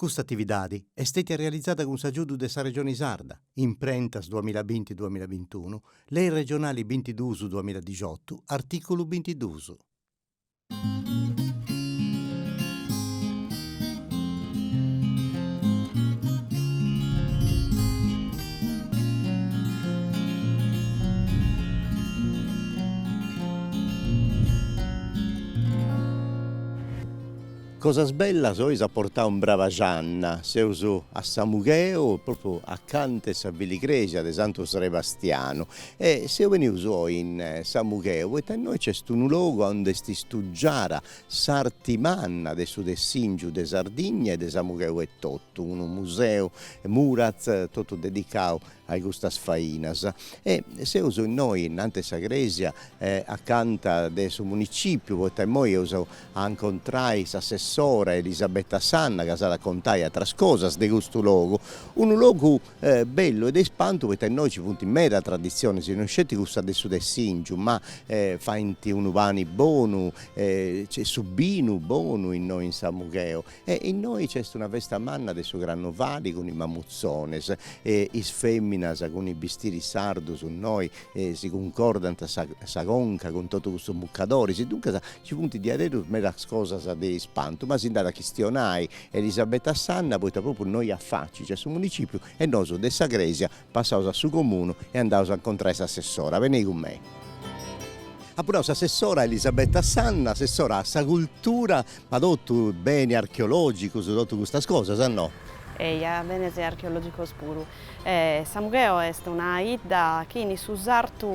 Custa atividadi est stètia realizada cun s'agiudu de sa Regioni Sarda, Imprentas duamillabinti duamillabintunu, Lei regionali bintiduus duamilladixotu, artìculu bintiduus. Cosas bellas oi s'at portau in Brabaxanna, seus a Samugheo, propriu acanta 'e sa filigresia de Santu Srebastianu e seus benius oi in Samugheo poita innoi nc'est unu logu aundi est istugiara s'arti manna de su tessingiu de Sardigna e de Samugheo etotu, unu museu Muraz totu dedicau a custas fainas e seus innoi innanti 'e sa cresia acanta de su municipiu poita immoi eus a incontrai s'assessora Elisabetta Sanna ca s'at a contai ateras cosas de custu logu, unu logu bellu e de ispantu poita innoi nci funt meda traditzionis, non sceti cussa de su tessingiu ma faint unu pani bonu, nc'est su binu bonu innoi in Samugheo E innoi nc'est una festa manna de su Crannovali cun is mamutzones e is feminas cun is bistiris sardus innoi si cuncordant sa sa conca cun totu custus mucadoris, duncas nci funt diaderus medas cosas de ispantu, ma si nd'at a chistionai Elisabetta Sanna poita propriu innoi a faci nc'est su municipiu e nosu de sa cresia Passaus a su comunu e andaus a incontrai s'assessora. Benei cun mei. Apu nau s'assessora Elisabetta Sanna, assessora a sa cultura, ma totu beni archeologicus, totu custas cosas, no? Eja, benes archeologicos puru. Samugheo est una 'idda chi in su sartu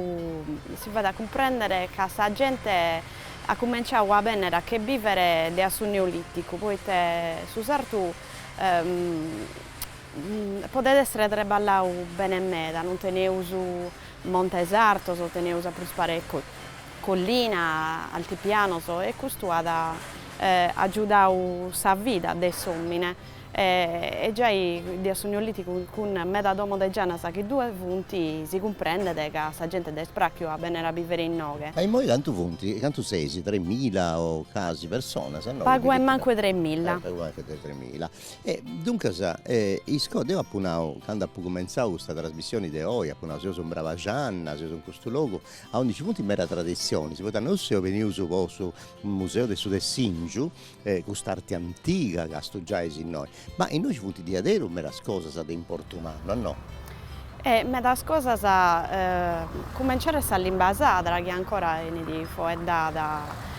si fait a cumprendere ca sa gente at cumenciadu a bennere a che bivere de a su neoliticu, poite su sartu Podet èssere treballau bene meda, non teneus montes artos, teneus a prus pare collina, altipianos e custu at agiudau sa vida de s'òmine e giai de a su neolìticu cun meda domos de gianas chi ddue funt si cumprendet ca sa gente dd'est pràchiu a bennere a bìvere inoghe. Ma immoi cantu funt? Cantu seis? Tremila o casi personas? No? Pagu e mancu 'e tremilla. Pagu e mancu de tremila. E duncas isco, deu apu nau, candu apu cumentzau custa trasmissioni de oi, apu nau seus in Brabaxanna, seus in custu logu aundi nci funt meda traditzionis, poita nosu seus benius po su museu de su tessingiu, cust'arti antiga ca stugiais innoi, ma innoi nci funt diaderus medas cosas de importu mannu, a no? E medas cosas, cumenciare sa limba sadra chi ancora 'enit foeddada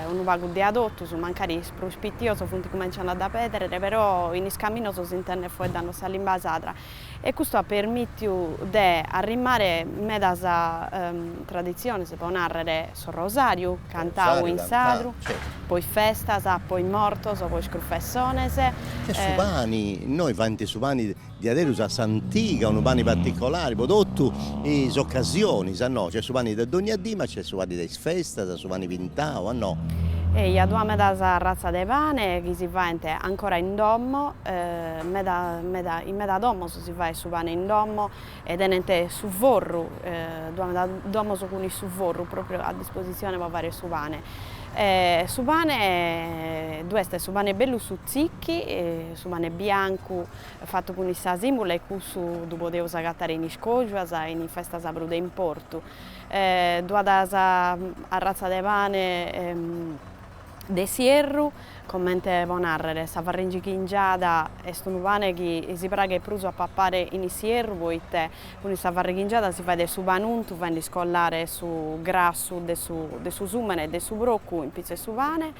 unu pagu de a totus, mancari is prus pitios funt cumenciande a dda pèdere, però in is caminos s'intendet foeddando sa limba sadra e custu at permìtiu de arrimare medas traditziones, po nàrrere su rosàriu cantau in sadru, po is festas, po is mortos, po is crufessones. Nc'est su pani, innoi faint su pani Diaderus a s'antiga, unu pani particolari po totu is ocasionis, a no? Nc'est su pani de dogna dì, ma nc'est su pani de is festas, su pani pintau, a no? Eja, ddu at medas arratzas de pane chi si faent ancora in domo, meda meda in meda domos si faet su pane in domo e tenent su forru, ddu at meda domos cun su forru propriu a dispositzione po fàere su pane. Su pane, ddu est su pane bellu su tzicchi, su pane biancu fatu cun sa sìmula e cussu ddu podeus agatare in is cojuas e in is festas prus de importu. Ddu at sa arratza de pane de s'ierru, comente po nàrrere sa farrighingiada est unu pane chi si praghet prus a papare in s'ierru poite cun sa farrighingiada si fait su panuntu faende iscollare su grassu de su de su sùmene e de su procu in pitzu 'e su pane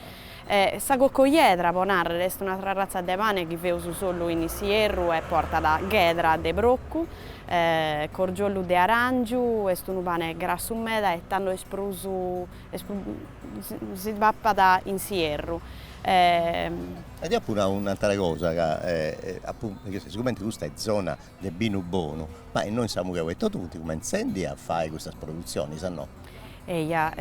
Sa cocoiedra, po nàrrere, est un'atra arratza de pane chi feus solu in s'ierru e portat ghedra de procu, corgiolu de aràngiu, est unu pane grassu meda e tando est prus est prus si papat in s'ierru. E deu apu nau un'atera cosa ca apu sigumenti custa est zona de binu bonu, ma innoi in Samugheo etotu funt cumentzendi a fai custas produtzionis, a no? Eja,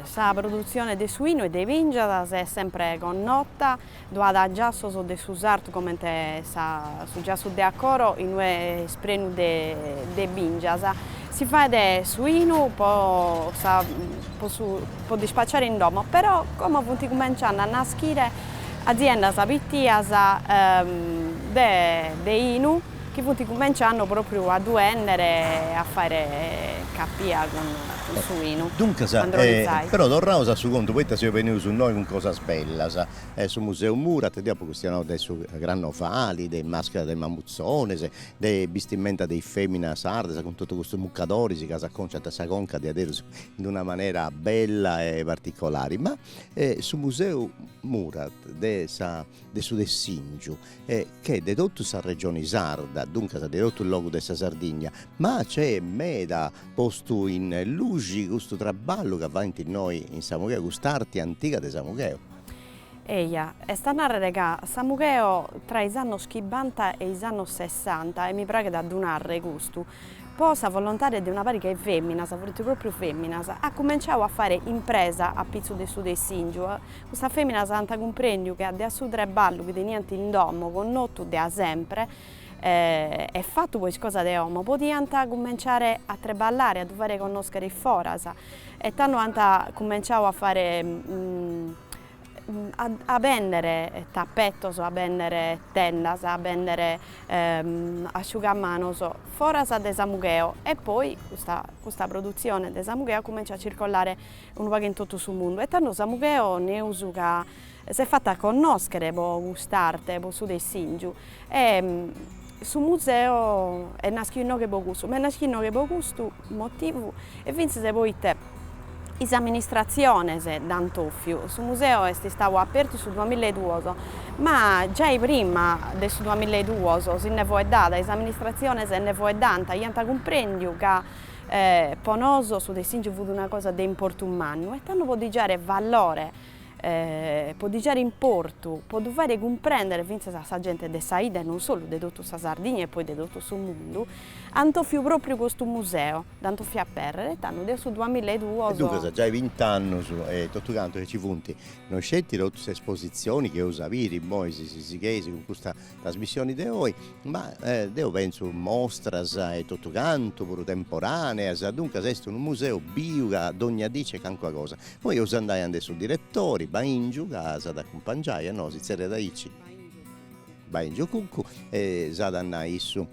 sa produtzione de su 'inu e de bingias est sempre connota, ddu at giassos de su sartu comente sa su giassu de Acoro inue est prenu de de bingias. Si faet su 'inu po sa po su po dd'ispaciare in domo, però como funt cumenciande a naschire. aziendas pitias de de 'inu chi funt cumenciando propriu a ddu 'endere e a fàere capia cun cun su 'inu, Duncas, a ndronitzai. però torraus a su contu, poita seus benius innoi cun cosas bellas, su Museu Murat, deu apu chistionau de su Crannovali, de is mascheras de is mamutzones, de bistimenta de is feminas sardas cun totu custus mucadoris ca s'aconciant sa conca diaderus in d'una manera bella e particolari, ma su Museu Murat de sa de su tessingiu che de totu sa regioni sarda, duncas de totu is logus de sa Sardigna, ma nc'est meda postu in luxi custu traballu ca faint innoi in Samugheo, cust'arti antiga de Samugheo. Eja, est a nàrrere ca Samugheo tra is annos chimbanta e is annos sessanta, e mi praghet a ddu nàrrere custu, po sa volontade de una pariga 'e fèminas, funt pròpriu fèminas, at cumenciau a fàere impresa a pitzu de su tessìngiu, custas fèminas ant cumprèndiu ca de a su treballu chi teniant in domo, connotu de a sempre, e fatu po is cosas de 'omo, podiant cumenciare a treballare, a ddu fàere connòschere foras e tando ant cumenciau a fàere a bèndere tapetos, a bèndere tendas, a bèndere asciugamanos foras de Samugheo e poi custa custa produtzione de Samugheo at cumenciau a circolare unu pagu in totu su mundu e tando Samugheo neus ca s'est fata connòschere po cust'arte, po su tessìngiu e su museu est naschiu inoghe po cussu, ma est naschiu inoghe po custu motivu e fintzas poite is amministratziones dd'ant 'ofiu, su museu est istau apertu in su duamilla e duos, ma giai prima de su duamilla e duos si nde foeddat, is amministratziones nde foeddant, iant cumprendiu ca po nosu su tessìngiu fut una cosa de importu mannu e tando po ddi giare valore po ddi giare importu, po ddu fàere cumprèndere fintzas a sa gente de sa 'idda e non solu, de totu sa Sardigna e poi de totu su mundu, ant 'ofiu pròpriu custu museu, dd'ant 'ofiu apèrrere e tando de su duamilla e duos. E duncas giai bint'annus e totu cantu chi ci funt, no sceti totu s'espositzioni chi eus a biri immoi si si sigheis cun custa trasmissioni de oi, ma deu pentzu mostras e totu cantu, puru temporaneas, duncas est unu museu biu ca dogna dì c'est calincuna cosa. Poi eus andai ande su diretori, Baingiu, ca s'at acumpangiai a nosu, si zerriat aici, Baingiu Cuccu, e s'at a nai issu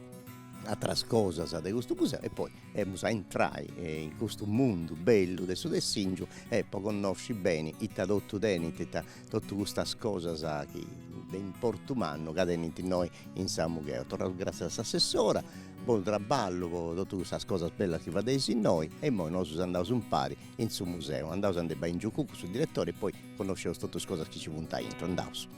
ateras cosas de custu museu e poi emus a intrai in custu mundu bellu de su tessingiu e po connosci beni ita totu tenint, ita totu custas cosas chi de importu mannu ca tenint innoi in Samugheo. Torraus gràtzias a s'assessora, bonu traballu po totu custas cosas bellas chi fadeis innoi e immoi nosus andaus impari in su museu. Andaus ande Baingiu Cuccu, su diretori, e poi connosceus totu is cosas chi ci funt aintru. Andaus.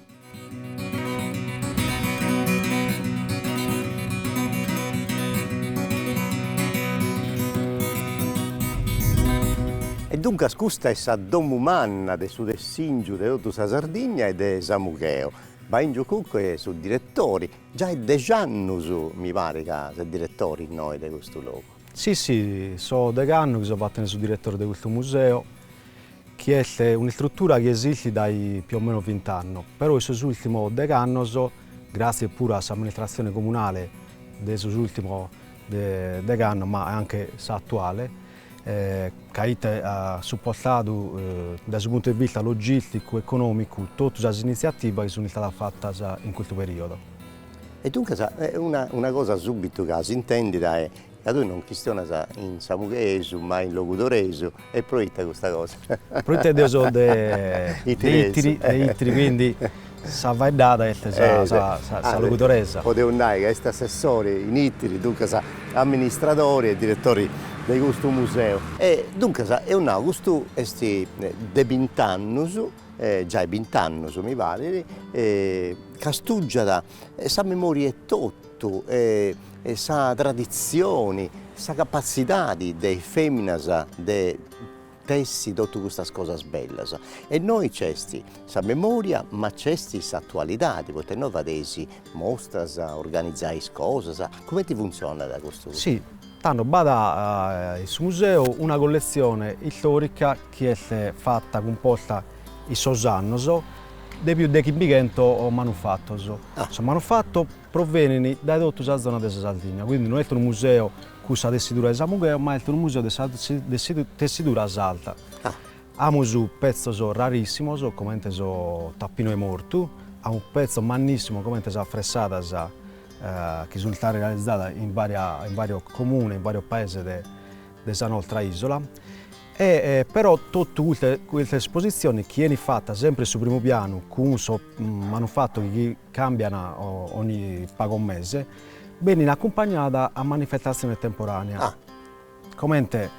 E duncas custa est sa domu manna de su tessingiu de totu sa Sardigna e de Samugheo. Baingiu Cuccu est su diretori, giai dex'annus mi parit ca ses diretori innoi de custu logu. Si si, so degh'annos chi so fatende su diretore de custu museo, chi est un'istrutura chi esistit dae più o meno vint'annos, però in sos ùltimos degh'annos, gràtzias puru a s'amministratzione comunale de sos ùltimos degh'annos, ma anche s'atuale, ca ite at suportadu dae su puntu de vista logìsticu, econòmicu, totu sas initziativas chi sunt istadas fatas in custu perìodu. E duncas una una cosa subitu ca s'intendit est ca tui non chistionas in samugheesu ma in logudoresu e proita custa cosa? Proite deo so de Itiri, de Itiri quindi sa faeddada est sa sa sa logudoresa. Podeus nai ca est assessori in Itiri, duncas amministradori e diretori de custu museu. E duncas eus nau custu est de bint'annus, giai bint'annus mi parit, ca stugiat sa memoria etotu e sa traditzioni, sa capatzidadi de is feminas de tessi totu custas cosas bellas. E innoi nc'est sa memoria ma nc'est s'atualidadi, poita innoi fadeis mostras, organizais cosas, cumenti funtzionat custu? Si, tando b'at in su museu una colletzione istorica chi est fata, cumposta in sos annos de pius de chimbichentos manufatos. Sos manufatos provenint dae totu sa zona de sa Sardigna, quindi no est unu museu cun sa tessidura de Samugheo, ma est unu museu de sa tessidura sarda. Amus petzos rarissimos, comente su tapinu 'e mortu. a unu pezzo mannìssimu comente sas fressadas chi sunt istadas realizadas in varia in varios comunes, in varios paeses de de sa nostra isola e però totu custa custa espositzione chi 'enit fata sempre in su primu pianu cun sos manufatos chi cambian ogni pagos mese, benit acumpagnada a manifestatziones temporaneas, comente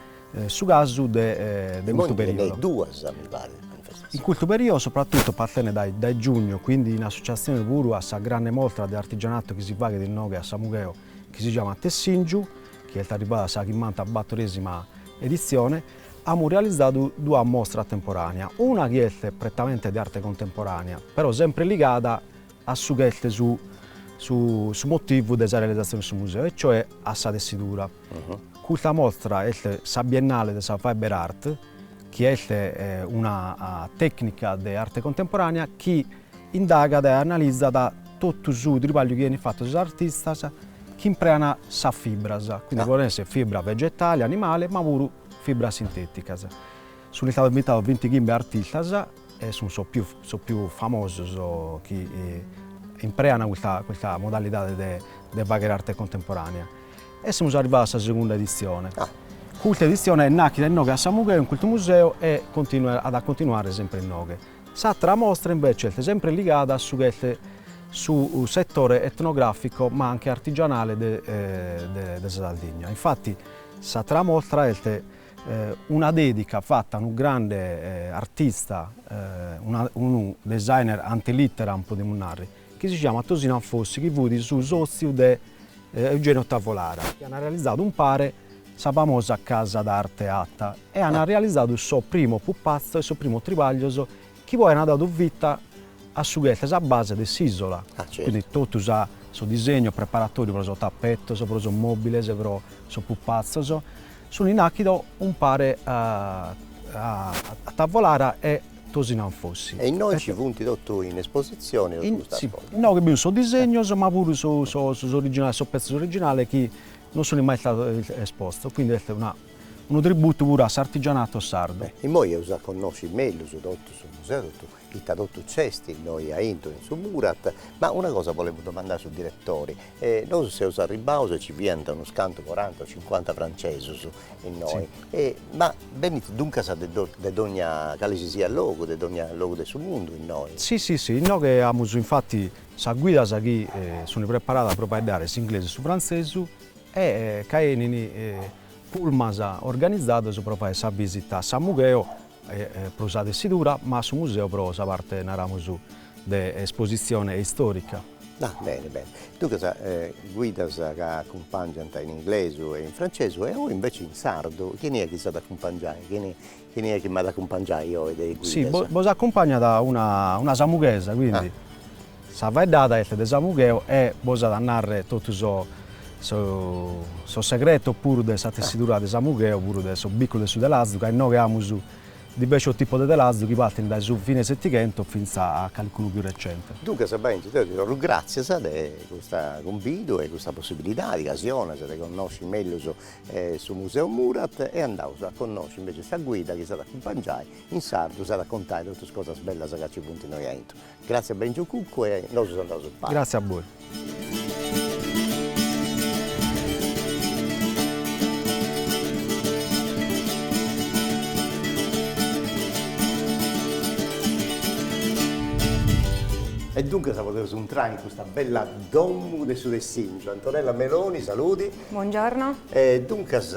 su casu de de custu periodo. Duas mi paret manifestatziones. In custu periodo soprattutto partende dae dae giugno, quindi in associatzione puru a sa grande mostra de artigianato chi si faghet inoghe a Samugheo chi si giamat Tessìngiu, chi est arribbada a sa chimbantabattoresima editzione, amus realizadu duas mostras temporàneas, una chi est prettamente de arte contemporànea, però sempre ligada a su chi est su su su motivu de sa realizatzione de su museu, e cioè a sa tessidura. Custa mostra est sa Biennale de sa Fiber Art, chi est una tècnica de arte contemporànea chi indagat e analizat totu su tribagliu chi 'enit fatu dae sos artistas chi imprean sas fibras, quindi poden esser fibra vegetale, animale, ma puru fibras sintèticas. Sunt istados invitados bintighimbe artistas e sunt sos pius sos pius famosos chi imprean custa custa modalidade de de fagher arte contemporanea. E semus arribados a sa segunda editzione. Custa editzione est nàchida inoghe a Samugheo, in custu museu, e continua at a continuare sempre inoghe. S'àtera mostra invece est sempre ligada a su chi est su setore etnografico ma anche artigianale de de sa Sardigna. Infati s'àtera mostra est una dedica fata a unu grande artista, unu designer ante litteram podimus narrer, chi si giamat Tosino Anfossi chi fut su sotziu de Eugenio Tavolara, chi an realizadu umpare sa famosa Casa d'Arte Ata e an realizadu sos primos pupazzos e sos primos tribaglios chi poi an dadu vita a su chi est sa base de s'isola, quindi totu sa su disegnu preparatoriu pro sos tapetos, pro sos mobiles, pro sos pupazzos, sunt nàchidos umpare a a Tavolara e Tosino Anfossi. E innoi ci funt totu in espositzioni totu custas cosas. Inoghe bidimus sos disegnos ma puru sos sos originales sos petzos originales chi non sunt mai istados espostos, quindi est una unu tributu puru a s'artigianato sardu. Immoi eus a connosci mellus totu su museu, totu ita totu nc'est innoi aintru in su Murat, ma una cosa bolemu domandai a su diretori, nosu seus arribbaus e ci fiant unus cantu coranta o cincuanta francesus innoi, ma benint duncas de de dogna cali si siat logu, de dogna logu de su mundu innoi? Si si si, inoghe amus infati sas guidas chi sunt preparadas pro faeddare s'inglesu e su frantzesu e ca 'enin pullman organizados pro fagher sa visita a Samugheo pro sa tessidura, ma a su museu pro sa parte, naramus, de espositzione istòrica. Ah, bene, bene. Duncas guidas ca acumpangiant in inglesu e in francesu e oi invece in sardu, chini est chi s'at acumpangiai, chini chini est chi m'at acumpangiai oi de is guidas? Si, bos acumpangiat una una samughesa, quindi sa faeddada est de Samugheo e bos at a narrer totu sos sos segretos puru de sa tessidura de Samugheo, puru de sos bicculos de su telazu, ca inoghe amus diversos tipos de telazu chi partint dae su fine Settighentos fintzas a calicunu pius recente. Duncas Bainzu, deu ti torru gràtzias de custa cumbidu e custa possibilidadi ca si 'onas de connosci mellus su Museu Murat e andaus a connosci invece sa guida chi s'at a acumpangiai in sardu, s'at a contai totus is cosas bellas ca ci funt innoi aintru. Gràtzias Bainzu Cuccu e nosus andaus impari. Gràtzias a bois. E duncas podeus intrai in custa bella domu de su tessingiu. Antonella Meloni, saludi. Buongiorno. E duncas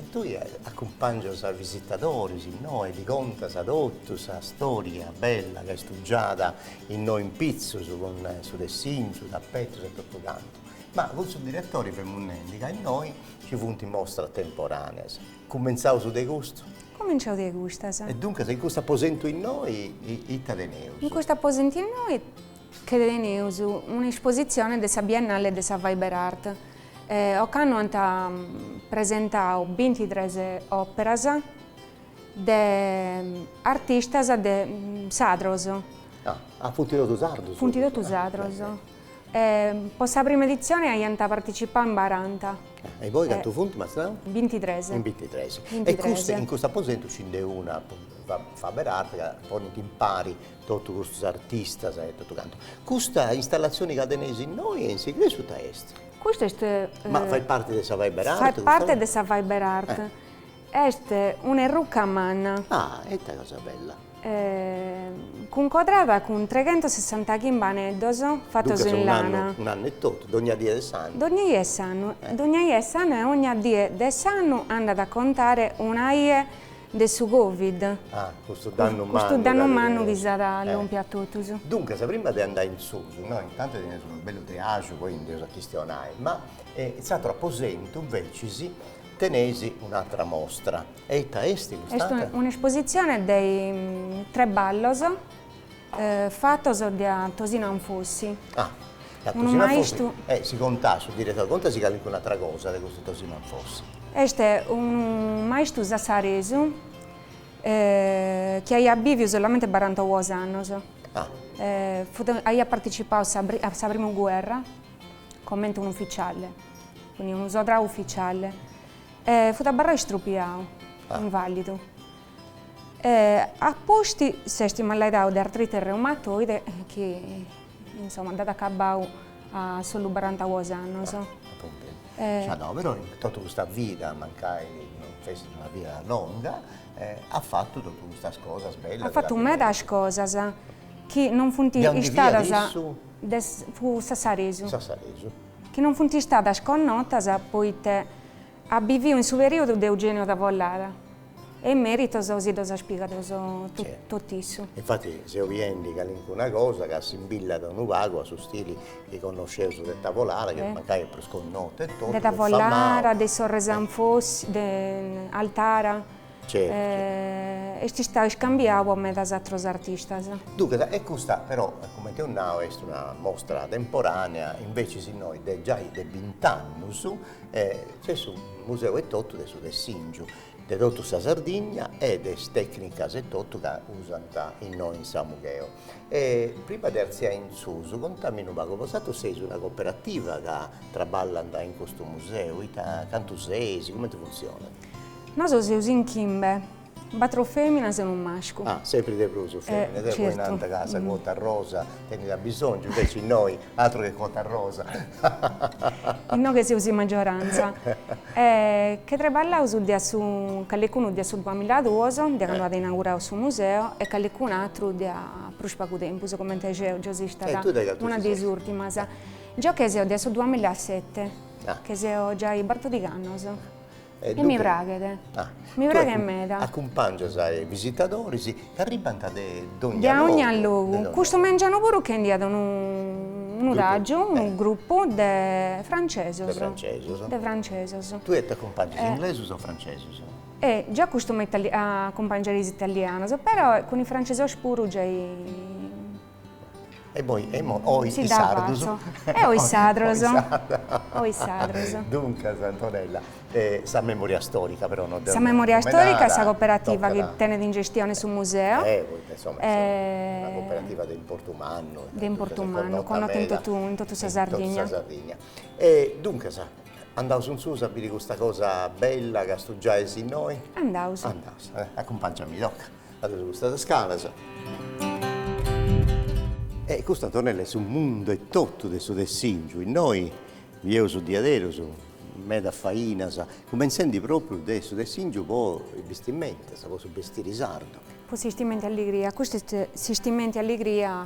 tui acumpangias visitadoris innoi, ddi contas totu sa storia bella ca est stugiada innoi in pitzus cun su tessingiu, tapetus e totu cantu. Ma cun su diretori femus nendi ca innoi ci funt mostras temporaneas. Cumentzaus de custu? Cumenciaus de custas. E duncas in custu aposentu innoi ita teneus? In custu aposentu innoi che teneus un'espositzione de sa Biennale de sa Fiber Art. Ocannu ant presentau bintitres òperas de artistas de sadros. Ah, funt totu sardos? Funt totu sadros. Po sa prima editzione aiant partecipau in baranta. E immoi cantu funt, m'as nau? Bintitres. In bintitres. E custu, in custu aposentu ci nd'est una. Faber Art ca ponint impari totu custus artistas e totu cantu. Custa installatzioni ca teneis innoi in s'Igresiu ita est? Custa est. Ma fait parti de sa Fiber Art? Fait parte de sa Fiber Art. Est un'erruca manna. Ah, ita cosa bella. Cuncodrada cun tregentosessantachimbe aneddos fatos in lana. Duncas un'annu e totu, dogna die de s'annu. Dogna die 'e s'annu, dogna die 'e s'annu e ogna die de s'annu andat a contare una 'ie de su Covid. Ah, custu dannu mannu. Custu dannu mannu chi s'at lompiu a totus. Duncas, prima de andai in susu, no, intantu teneus unu bellu triaxu, poi nd'eus a chistionai, ma in s'atru aposentu, invecis, teneis un'atra mostra. E ita est cust'atra? Est un'espositzione de treballos fatos de Tosino Anfossi. Ah, da Tosino Anfossi. Eh, si contat su diretori, contasi calincun'atra cosa de custu Tosino Anfossi. Est unu maistu sassaresu chi aiat biviu solamente barantoduos annos. Ah. Aiat partecipau a sa primu guerra comente unu uficiale, quindi unu sodrau uficiale, e fut abarrau istrupiau, invalidu. E a pustis s'est mallaidau de artrite reumatoide chi, insoma, dd'at acabau a solu barantaduos annos. No, però in totu custa vida, mancai non fessit una vida longa, at fatu totu custas cosas bellas. At fatu medas cosas chi non funt istadas. De aundi fiat issu? De fut sassaresu. Sassaresu. Chi non funt istadas connotas poite at biviu in su periodu de Eugenio Tavolara e is meritos si ddos at pigados totu issu. Infati seu biendi calincuna cosa ca assimbillat unu pagu a su stili chi connosceus de Tavolara, chi mancai est prus connotu e totu, De Tavolara, de is sorres Anfossi, de Altara. Certu. Est istau iscambiau po medas atrus artistas. Duncas, e custa però, cumenti eus nau, est una mostra temporanea, invecis innoi de giai de bint'annus nc'est su museu etotu de su tessìngiu, de totu sa Sardigna e de is tecnicas etotu ca usant innoi in Samugheo. E prima de artziai in susu, contami unu pagu, bosatrus seis una cooperativa ca traballant in custu museu, ita, cantu seis, cumenti funtzionat? Nosu seus in chimbe, batro feminas e unu mascu. Ah, sempri de prus feminas, eh, poi nant ca sa quota rosa tenit abisongiu, inveci innoi atru che quota rosa. Inoghe seus in maggioranza. Che treballaus de su, callicunu de su duamilladuos, de candu at inaugurau su museu, e callicun'atru de prus pagu tempus, comente jeo, geo seo istada una de is urtimas. Geo che seo de su duamillassete, che seo giai bartodig'annos. E mi praghet, mi praghet meda. Acumpàngias is visitadoris chi arribant de dogna logu. De ogna logu. Custu mengianu puru che nd'iat unu unu tàgiu, unu grupu de francesos. De francesos. De francesos. Tui ita acumpàngias, inglesus o francesus? E già costumu a acumpangiare is italianos, però cun is francesos puru giai E poi e imoi oi is sardus. E oi is sadros. Oi is sadros. Duncas Antonella, sa memoria storica però no deu Sa memoria storica est sa cooperativa chi tenet in gestione su museu. Eh, poita insoma est una cooperativa de importu mannu. De importu mannu, connota in totu in totu sa Sardigna. Totu sa Sardigna. E duncas andaus in susu a biri custa cosa bella ca stugiais innoi? Andaus. Andaus, acumpangiami, toca. Fadeus custas scalas. E custu Antonella est su mundu etotu de su tessìngiu, innoi bieus diaderus meda fainas, cumentzendi propriu de su tessìngiu po is bistimentas, po su bestiri sardu. Po s'istimenti alligria, custu est s'istimenti alligria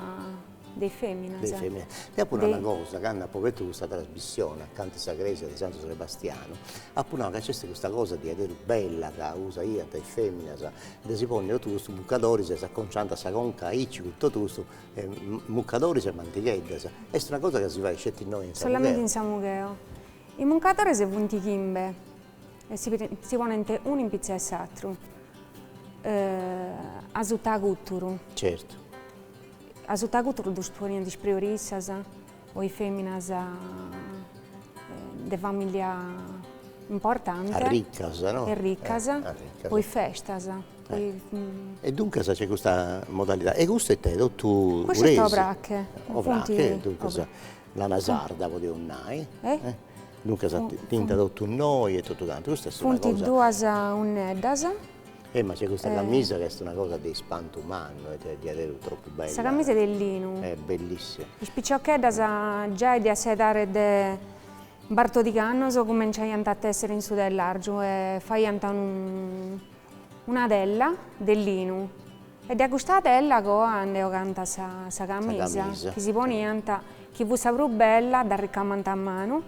De is feminas. De is feminas. Deu apu nau una cosa, candu apu obertu custa trasmissioni acanta sa cresia de Santu Sebastianu, apu nau ca nc'est custa cosa diaderus bella ca usaiant is feminas de si ponni totu custus mucadoris e s'aconciant sa conca aici cun totu custu mucadoris e mantigheddas. Est una cosa ca si fait sceti innoi in Samugheo. Solamente in Samugheo. Is mucadores funt chimbe e si ponent unu in pitzu 'e s'atru, asuta guturu. Certu. Asuta guturu ddus poniant is priorissas o is feminas de familia importante. Arriccas, no? Arriccas, po is festas. E duncas nc'est custa modalidadi. E custu ita est totu uresi? Custu est obrache. Obrache, duncas lana sarda podeus nai. Duncas tinta totu innoi e totu cantu. Custa est una cosa. Funt duas unneddas. Eh ma c'è custa camisa ca est una cosa de ispantu mannu, est diaderus tropu bella. Sa camisa est de linu. Est bellissima. Is piciocheddas giai de a s'edade de bartodig'annos cumenciaiant a tessere in su tellargiu e faiant una tella de linu e de custa tella a coa nde 'ogant sa camisa chi si poniant, chi fut sa prus bella, dda ricamant a manu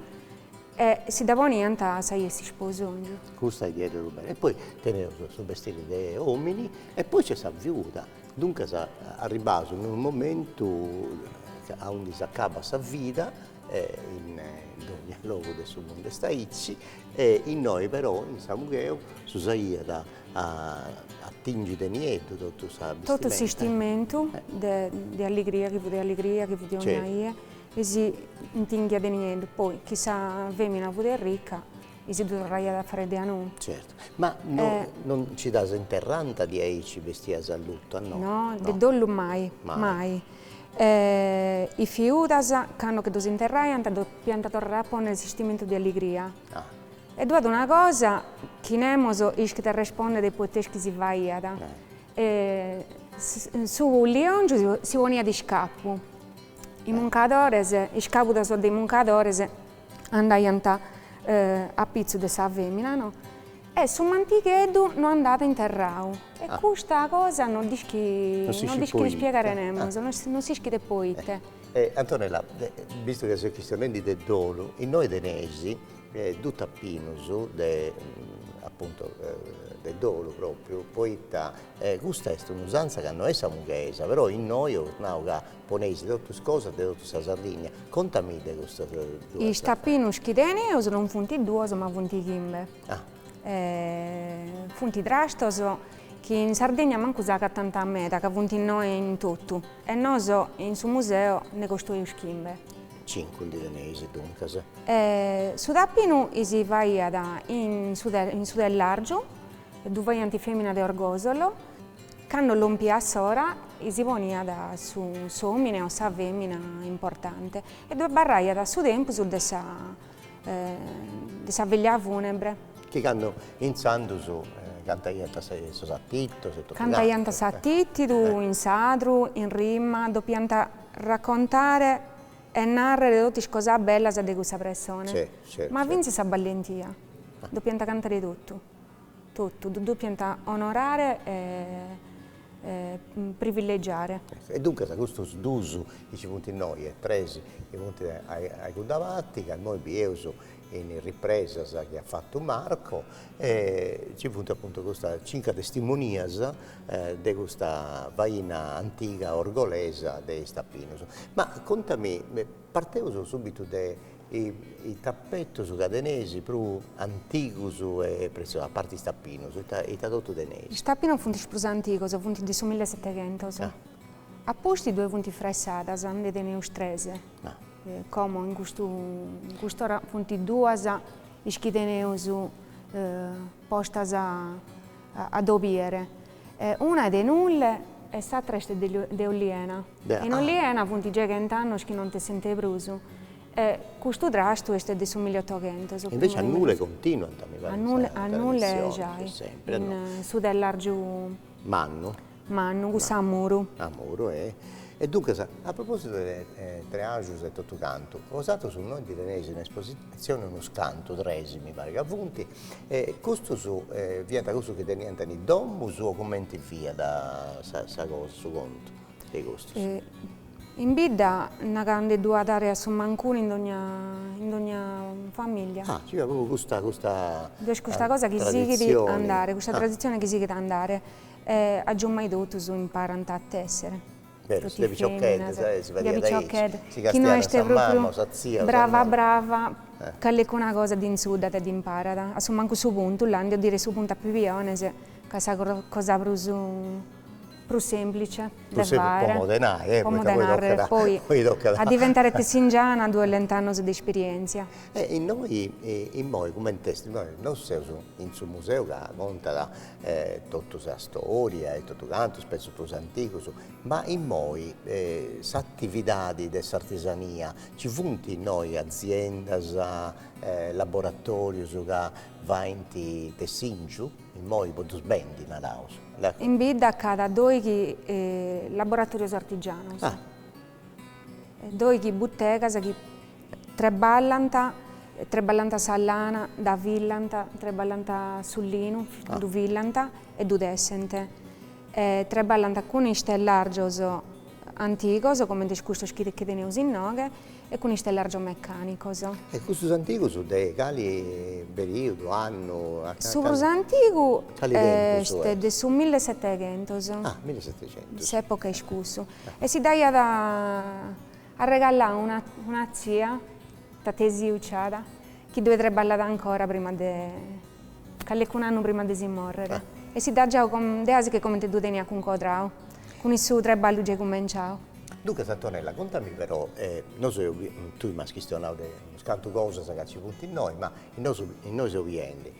e si dda poniant sa die 'e s'isposongiu. Custa est diaderus bella. E poi teneus su bestiri de omini e poi c'est sa fiuda. Duncas arribbaus in unu momentu aundi s'acabat sa vida in dogna logu de su mundu est aici e innoi però in Samugheo s'usaiat a a tingi de nieddu totu sa bistimenta. Totu s'istimentu de de alligria, chi fut de alligria, chi fut de 'onnia 'ia, e si intinghiat de nieddu, poi chi sa femina fut ricca si ddu torraiat a fare de a nou. Certu, ma no non nci ddas interrant diaici bestias a luttu, no? No, de dolu mai, mai. Is fiudas, cando che ddos interraiant, depiant torrare a ponnere s'istimentu de alligria. E ddu at una cosa chi nemos ischit arrespondere poita est chi si faiat, su liongiu si poniat iscapu, is muncadores, is càbudas de is muncadores andaiant a pitzu de sa femina no, e su mantigheddu no andat interrau e custa cosa no dd'ischit no dd'ischit ispiegare nemos, no s'ischit poite. Antonella, bistu ca seus chistionendi de dolu, innoi teneis dus tapinus de appuntu de dolu propriu, poita custa est un'usanza ca no est samughesa, però innoi eus nau ca Poneis totus cosas de totu sa Sardigna. Contami de custas duas. Is tapinus chi teneus non funt duos ma funt chimbe. Funt trastos chi in Sardigna mancu s'agatant meda ca funt noe in totu e nosu in su museu nde costoeus chimbe. Cincu ndi teneis duncas. Su tapinu si faiat in su in su tellargiu, ddu faiant is feminas de Orgosolo Cando lompiat s'ora si poniat su s'omine o sa femina importante e ddu abarraiat su tempus de sa de sa veglia funebre. Chi cando intzandus cantaiant sos atitos e totu cantu. Cantaiant s'atitidu in sadru, in rima, dopiant raccontare e narrere totu is cosas bellas de cussa pressone, ma fintzas sa ballentia, dopiant cantare totu. Totu, ddu depiant onorare e privilegiare. E duncas custus dus chi ci funt innoi e tres chi funt a cudda parti, ca immoi bieus in is ripresas chi at fatu Marco, e ci funt apuntu custas cincu testimonias de custa faina antiga orgolesa de is tapinus. Ma contami, parteus subitu de Is tapetus ca teneis prus antigus e pretziosus, a parti is tapinus, ita ita totu teneis? Is tapinos funt is prus antigos, funt de su milleseteghentos. A pustis ddue funt is fressadas, nde teneus tres. Como in custu in cust'ora funt duas is chi teneus postas a ddo biere. Una est de Nulle e s'atra est de Oliena. In Oliena funt giai chent'annos chi non tessint prus E custu trastu est de su milliotoghentos. Invece a Nule continuant, mi parit, sa traditzione, sempre, no? In su tellargiu Mannu. Mannu, cussu a muru. A muru, e. E duncas, a propositu de treaxus e totu cantu, bosatrus innoi ndi teneis in espositzioni unus cantu, tres mi parit ca funt, e custus fiant cussus chi teniant in is domus o cumenti fiat sa cosa, su contu de custus? In bidda naca nde ddu at àere a su mancu unu in dogna in dogna familia. Ah, ci fiat propriu custa custa Ddu est custa cosa chi sighit a andare, custa traditzione chi sighit a andare e agiumai totus imparant a tèssere. Berus, de piciocheddas, si fadiat aici, si castiat sa mama o sa tzia o sa nonna. Brava brava, callecuna cosa dd'intzuddat e dd'imparat, a su mancu su puntu, là, ndi 'oddire su puntu a pibiones, ca sa cosa prus prus semplice de fàere. Po modenai, eh, po modenare, poi a diventare tessingiana ddu 'olent annos de esperièntzia. E innoi, immoi cument'est, nosu seus in su museu ca contat totu sa storia e totu cantu, is petzus prus antigus, ma immoi s'atividadi de s'artesania, ci funt innoi aziendas, laboratorius ca faint tessingiu? immoi po ddus bendi, naraus. In bidda nc'at doighi laboratorios artigianos. Doighi butegas chi treballant, treballant sa lana, dda fillant, treballant su linu, ddu fillant e ddu tessent. E treballant cun is telàrgios antigos, comente custos chi teneus inoghe, e cun is telàrgios mecànicos. E custus antigus de cali perìudu, annu? Su prus antigu est de su millesetechentos. Ah, millesetecentus. S'època est cussu. E si dd'aiat arregallau una una tzia, tatesiu ciada, chi ddoi treballat ancora prima de, callecunu annu prima de si morrere. E si dd'at giau deasi che comente ddu teniat cuncodrau, cun su treballu giai cumenciau. Duncas Antonella, contami però, nosu eus tui m'as chistionau de unus cantu cosas ca nci funt innoi, ma nosu innoi seus biendi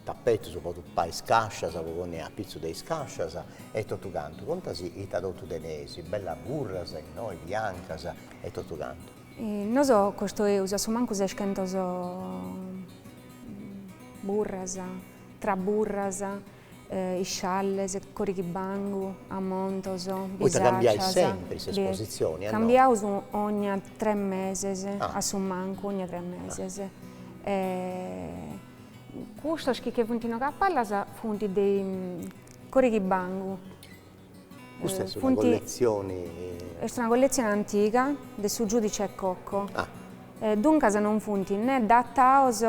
tapetus po tupai is cascias, po ponni apitzus de is cascias e totu cantu. Contasi ita totu teneis, bellas burras innoi, biancas e totu cantu. Nosu costoeus a su mancu sescentos burras, tra burras, iscialles, corichibangu, ammontos, Poita bisàcias. Cambiais sempri s'espositzioni, a no? Cambiaus ogna tres meses, a su mancu ogna tres meses. Custos chi che funt inoghe a palas funt de corichibangu. Custa est una colletzioni. Est una colletzioni antiga de su giudice Cocco. Duncas non funt ne datados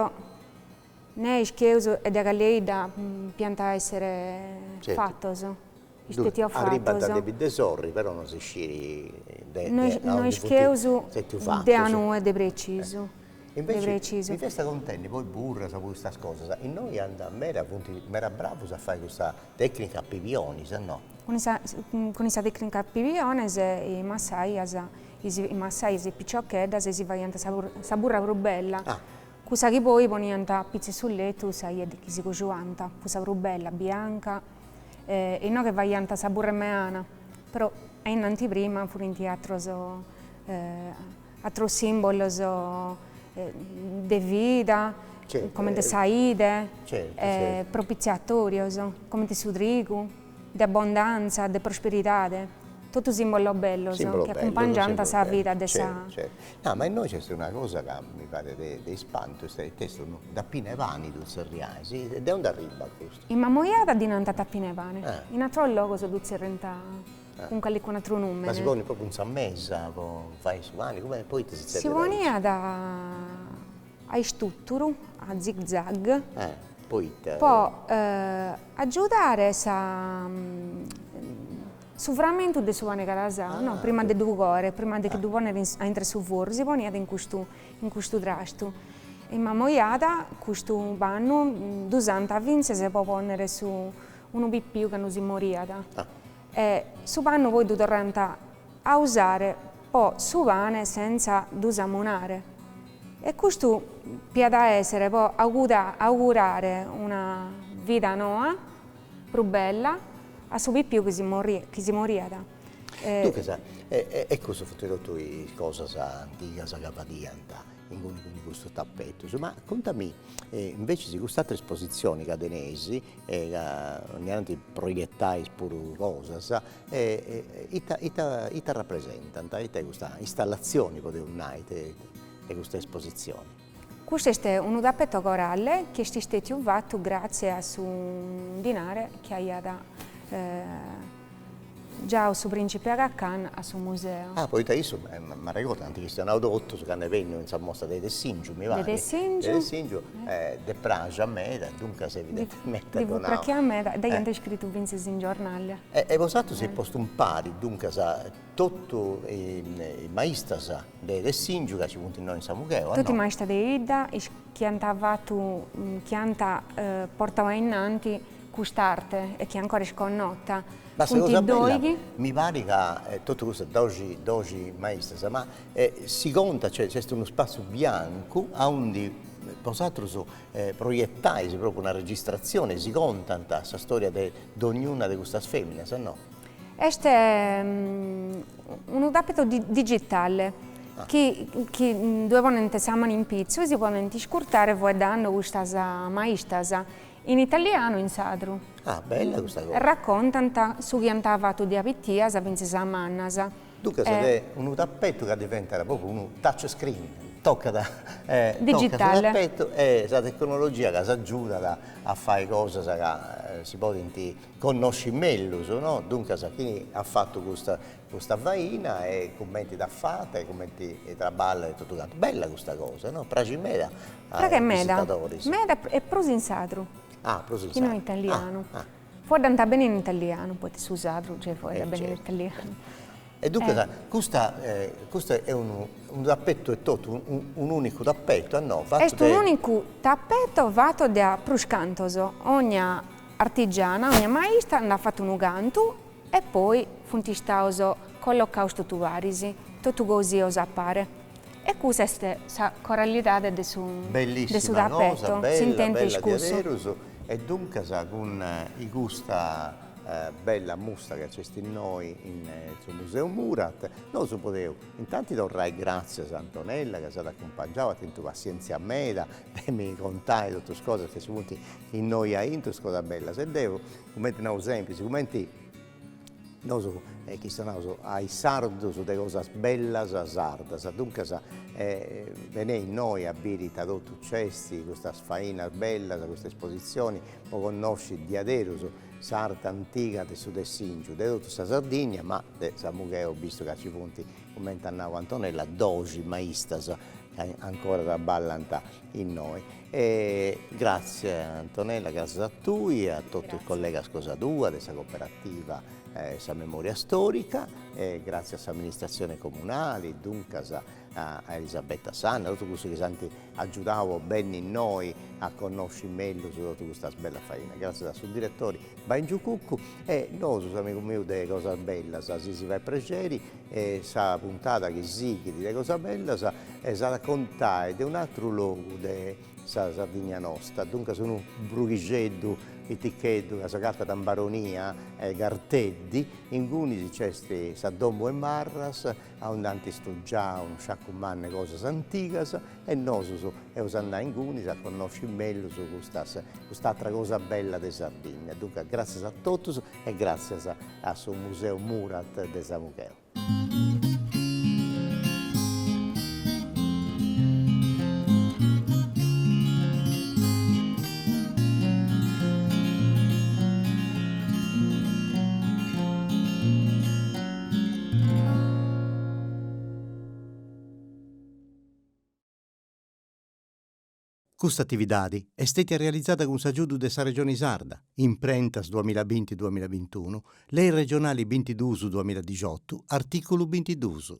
Ne ischieus e de cali 'idda piant a essere fatos, istetios fatos. Arribant de Biddesorri, però non si sciri de No ischieus de anue de precisu. Inveci mi festa contendi poi burras po custas cosas, innoi ant meda, funt meda bravus a fai custa tecnica a pibionis, a no? Cun sa cun sa tecnica a pibiones is massaias is massaias e piciocheddas si faiant sa burra prus bella Cussa chi poi poniant a pitzu 'e su letu sa 'ia chi si cojuant, cussa prus bella, bianca, e inoghe faiant sa burra 'e meana, però a innanti prima furint atros atros simbolos de vida, comente sa 'ide, propitziatorios, comente su trigu. de abbondanza, de prosperidade, totu simbolos bellos chi acumpangiant sa vida de sa. No, ma innoi nc'est una cosa ca mi parit de ispantu, est est unu tapinu 'e pani ddu tzerriais, de aundi arribat custu? In Mamoiada ddi nant tapinu 'e pane, in ateros logos ddu tzerriant cun callicunu ateru numene. Ma si ponit propriu in sa mesa po fai su pani, cumenti, poita si tzerriat aici? Si poniat a istùturu, a zig zag. Poita? Po agiudare sa su framentu de su pane carasau, no, prima de ddu coere, prima de che ddu ponnere a intre su forru, si poniat in custu in custu trastu. In Mamoiada custu pannu dd'usant fintzas po ponnere su unu pipiu candu si moriat. E su pannu poi ddu torrant a usare po su pane sentza ddu samunare. E custu piat a èssere po augurare una vida noa, prus bella, a su pipiu chi si chi si moriat. Duncas, e custas funt totu is cosas antigas ca fadiant inguni cun custus tapetus, ma contami invecis cust'atera espositzioni ca teneis e ca ogna tanti proietais puru cosas, E ita ita ita rapresentant, ita est custa installatzioni, podeus nai, de custa espositzioni? Custu est unu tapeto corale chi est istètiu fatu gràtzie a su dinare chi aiat giau su prìncipe Aga Khan a su museu. Ah, poita issu, m'arregordu, ant chistionau totus candu est benniu in sa mostra de Tessìngiu, mi parit. De Tessìngiu. De Tessìngiu, dd'est praxia meda, duncas evidentementi at donau. Ddi fut prachia meda, dd'aiant iscritu fintzas in giornale. E bosatrus eis postu impari, duncas, totu is maistas de Tessìngiu ca ci funt innoi in Samugheo, a no? Totu is maistas de 'idda, is chi ant fatu, chi ant portau ainnanti cust'arte e chi ancora est connota. Ma sa cosa bella, mi parit ca totu custas doxi doxi maistas, ma si contat, cioè nc'est unu spatziu biancu aundi bosatrus proietais propriu una registratzioni, si contant sa storia de dognuna de custas feminas, no? Est unu tapetu digitale chi chi ddue ponent sa manu in pitzu e si podent iscurtare fueddando custas maistas. In italianu e in sadru. Ah, bella custa cosa. Raccontant su chi ant fatu de pitias fintzas a mannas. Duncas est unu tapetu ca diventat propriu unu touch screen, tocat tocat su tapetu e sa tecnologia ca s'agiudat a fai cosas ca si podint connosci mellus, no? Duncas chini at fatu custa custa faina e cumenti dd'at fata e cumenti traballat e totu cantu. Bella custa cosa, no? Praxit meda a is visitadoris. Meda e prus in sadru. Ah, prus in sadru. Chi no in italianu. Fueddant beni in italianu, poita su sadru gei fueddat beni in italianu. E duncas custa custu est unu unu tapetu etotu, un'unicu tapetu, a no? Fatu Est un'unicu tapeto fatu de prus cantos, ogna artigiana, ogna maista nd'at fatu unu cantu e poi funt istados collocados totu paris, totu cosidos a pare. E cussa est sa coralidade de su de su Bellissima cosa, tapeto, bella, s'intentu bella est cussu. diaderus, e duncas cun custa bella mustra ca nc'est innoi in su Museu Murat, nosu podeus intanti torrai gràtzias a Antonella ca s'at acumpangiau, at tentu passièntzia meda de mi contai totus is cosas chi ci funt innoi aintru, is cosas bellas. E deu, cumenti nau sempri, sigumenti nosu chistionaus a is sardus de cosas bellas sardas, duncas benei innoi a biri ita totu nc'est, custas fainas bellas, custa espositzioni, po connosci diaderus s'arte antiga de su tessingiu, de totu sa Sardigna, ma de Samugheo, bistu ca ci funt, cumenti at nau Antonella, doxi maistas ca ancora traballant innoi. E gratzias Antonella, gratzias a tui e a totu is collegas cosa tua de sa cooperativa Sa Memoria Storica e gratzias a s'amministratzione comunali, duncas a Elisabetta Sanna, totu cussus chi s'ant agiudau a benni innoi a connosci mellus totu custas bellas fainas. Gràtzias a su diretori Baingiu Cuccu e nosu, s'amigu miu de Cosas Bellas, si si fait prexeri, sa puntada chi sighit de Cosas Bellas s'at a contai de un'atru logu de sa Sardigna nosta, duncas unu brughixeddu piticheddu ca s'agatat in Baronia, Garteddi, ingunis nc'est sa domu 'e Marras, aundi ant stugiau unu sciacu mannu 'e cosas antigas e nosus eus andai ingunis a connosci mellus custas cust'atra cosa bella de Sardigna. Duncas gràtzias a totus e gràtzias a su Museu Murat de Samugheo. Custa atividadi est stètia realizada cun s'agiudu de sa Regioni Sarda, Imprentas duamillabinti duamillabintunu, Lei regionali bintiduus duamilladixotu, artìculu bintiduus.